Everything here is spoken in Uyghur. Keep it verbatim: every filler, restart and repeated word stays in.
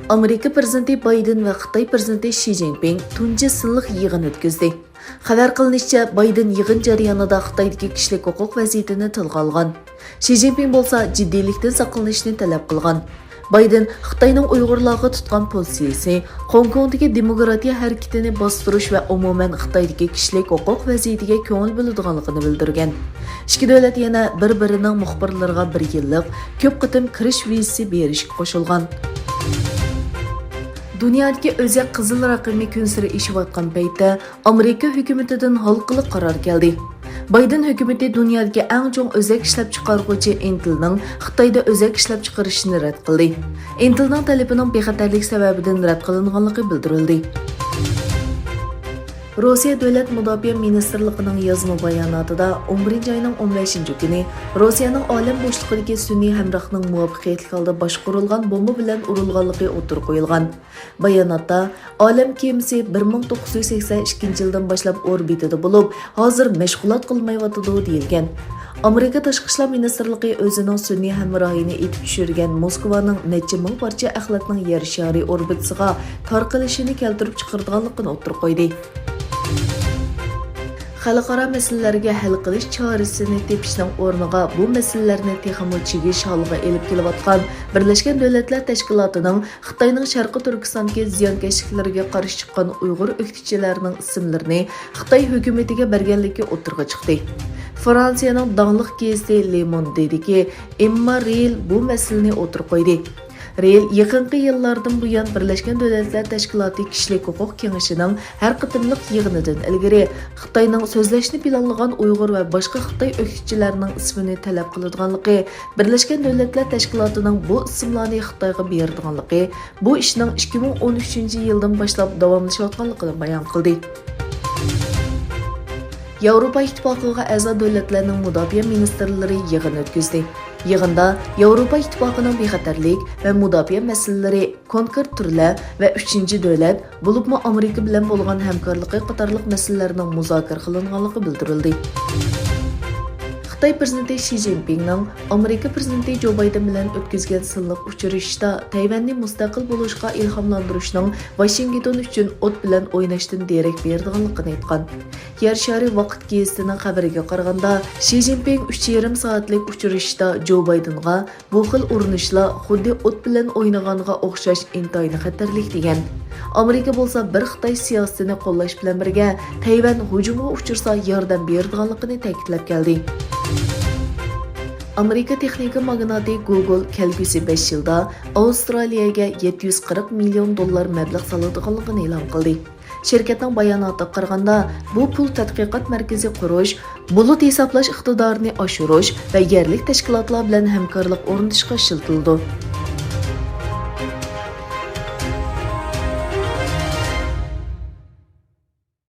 ئامېرىكا پىرېزىدېنتى بايدېن ۋە خىتاي پىرېزىدېنتى شى جىنپىڭ تۇنجى سىنلىق يىغىن ئۆتكۈزدى. خەۋەر قىلىنىشىچە، بايدېن يىغىن جەريانىدا خىتايدىكى كىشىلىك ھوقۇق ۋەزىيىتىنى تىلغا ئالغان. شى جىنپىڭ بولسا جىددىيلىكتىن ساقلىنىشنى تەلەپ قىلغان. بايدېن خىتاينىڭ ئۇيغۇرلارغا تۇتقان پوزىتسىيىسى، خوڭكوڭدىكى دېموكراتىيە ھەرىكىتىنى باستۇرۇش ۋە ئومۇمەن خىتايدىكى كىشىلىك ھوقۇق ۋەزىيىتىگە كۆڭۈل بۆلىدىغانلىقىنى بىلدۈرگەن. ئىككى دۆلەت يەنە بىر-بىرىنىڭ مۇخبىرلىرىغا بىر يىللىق كۆپ قېتىم كىرىش ۋىزىسى بېرىشكە قوشۇلغان. دۇنيادىكى ئۆزەك قىزىل رەقىمى كۈنسېرى ئېشىۋاتقان پەيتتە، ئامېرىكا ھۆكۈمىتىدىن ھالقىلىق قارار كەلدى. بايدېن ھۆكۈمىتى دۇنيادىكى ئەڭ چوڭ ئۆزەك ئىشلەپچىقارغۇچى ئىنتېلنىڭ خىتايدا ئۆزەك ئىشلەپچىقىرىشىنى رەت قىلدى. ئىنتېلنىڭ تەلىپىنىڭ بىخەتەرلىك سەۋەبىدىن رەت قىلىنغانلىقى بىلدۈرۈلدى. روسىيە دۆلەت مۇداپىئە مىنىستىرلىقىنىڭ يازما باياناتىدا، ئون بىرىنچى ئاينىڭ ئون بەشىنچى كۈنى روسىيەنىڭ ئالەم بوشلۇقىدىكى سۈنئىي ھەمراھنىڭ مۇۋەپپەقىيەتلىك ھالدا باشقۇرۇلغان بومبا بىلەن ئۇرۇلغانلىقى ئوتتۇرىغا قويۇلغان. باياناتتا، ئالەم كېمىسى بىر مىڭ توققۇز يۈز سەكسەن ئىككىنچى يىلدىن باشلاپ ئوربىتىدا بولۇپ، ھازىر مەشغۇلات قىلمايۋاتىدۇ، دېيىلگەن. ئامېرىكا تاشقى ئىشلار مىنىستىرلىقى ئۆزىنىڭ سۈنئىي ھەمراھىنى ئېتىپ چۈشۈرگەن موسكۋانىڭ نەچچە مىڭ پارچە ئەخلەتنىڭ يەر شارى ئوربىتىسىغا تارقىلىشىنى كەلتۈرۈپ چىقىرىدىغانلىقىنى ئوتتۇرىغا قويدى. خەلقئارا مەسىلىلەرگە ھەل قىلىش چارىسىنى تېپىشنىڭ ئورنىغا، بۇ مەسىلىلەرنى تېخىمۇ چىگىش ھالىغا ئېلىپ كېلىۋاتقان بىرلەشكەن دۆلەتلەر تەشكىلاتىنىڭ خىتاينىڭ شەرقىي تۈركىستاندىكى زىيانكەشلىكلىرىگە قارشى چىققان ئۇيغۇر ئۆكتىچىلەرنىڭ ئىسىملىرىنى خىتاي ھۆكۈمىتىگە بەرگەنلىكى ئوتتۇرىغا چىقتى. فرانسىيەنىڭ داڭلىق گېزىتى لېموند دېدىكى، ئېمما رېيل بۇ مەسىلىنى ئوتتۇرىغا قويدى. رېيل يېقىنقى يىللاردىن بۇيان، بىرلەشكەن دۆلەتلەر تەشكىلاتى كىشىلىك ھوقۇق كېڭىشىنىڭ ھەر قېتىملىق يىغىنىدىن ئىلگىرى خىتاينىڭ سۆزلەشنى پىلانلىغان ئۇيغۇر ۋە باشقا خىتاي ئۆكتىچىلەرنىڭ ئىسمىنى تەلەپ قىلىدىغانلىقى، بىرلەشكەن دۆلەتلەر تەشكىلاتىنىڭ بۇ ئىسىملارنى خىتايغا بېرىدىغانلىقى، بۇ ئىشنىڭ ئىككى مىڭ ئون ئۈچىنچى يىلدىن باشلاپ داۋاملىشىۋاتقانلىقىنى بايان قىلدى. ياۋروپا ئىتتىپاقىغا ئەزا دۆلەتلەرنىڭ مۇداپىئە مىنىستىرلىرى يىغىن ئۆتكۈزدى. يىغىندا ياۋروپا ئىتتىپاقىنىڭ بىخەتەرلىك ۋە مۇداپىئە مەسىلىلىرى، كونكرېت تۈرلەر ۋە ئۈچىنچى دۆلەت، بولۇپمۇ ئامېرىكا بىلەن بولغان ھەمكارلىقى قاتارلىق مەسىلىلەرنىڭ مۇزاكىرە قىلىنغانلىقى بىلدۈرۈلدى. خىتاي پىرېزىدېنتى شى جىنپىڭنىڭ ئامېرىكا پىرېزىدېنتى جو بايدېن بىلەن ئۆتكۈزگەن سىنلىق ئۇچرىشىشتا تەيۋەننى مۇستەقىل بولۇشقا ئىلھاملاندۇرۇشنىڭ ۋاشىنگتون ئۈچۈن ئوت بىلەن ئويناشتىن دېرەك بېرىدىغانلىقىنى ئېيتقان. يەر شارى ۋاقىت گېزىتىنىڭ خەۋىرىگە قارىغاندا، شى جىنپىڭ ئۈچ يېرىم سائەتلىك ئۇچرىشىشتا جو بايدېنغا بۇ خىل ئۇرۇنۇشلار خۇددى ئوت بىلەن ئوينىغانغا ئوخشاش ئىنتايىن خەتەرلىك، دېگەن. ئامېرىكا بولسا بىر خىتاي سىياسىتىنى قوللاش بىلەن بىرگە، تەيۋەن ھۇجۇمغا ئۇچرىسا ياردەم بېرىدىغانلىقىنى تەكىتلەپ كەلدى. ئامېرىكا تېخنىكا ماگناتى گوگول كەلگۈسى بەش يىلدا ئاۋسترالىيەگە يەتتە يۈز قىرىق مىليون دوللار مەبلەغ سالىدىغانلىقىنى ئېلان قىلدى. شىركەتنىڭ باياناتىغا قارىغاندا، بۇ پۇل تەتقىقات مەركىزى قۇرۇش، بۇلۇت ھېسابلاش ئىقتىدارىنى ئاشۇرۇش ۋە يەرلىك تەشكىلاتلار بىلەن ھەمكارلىق ئورنىتىشقا ئىشلىتىلىدۇ.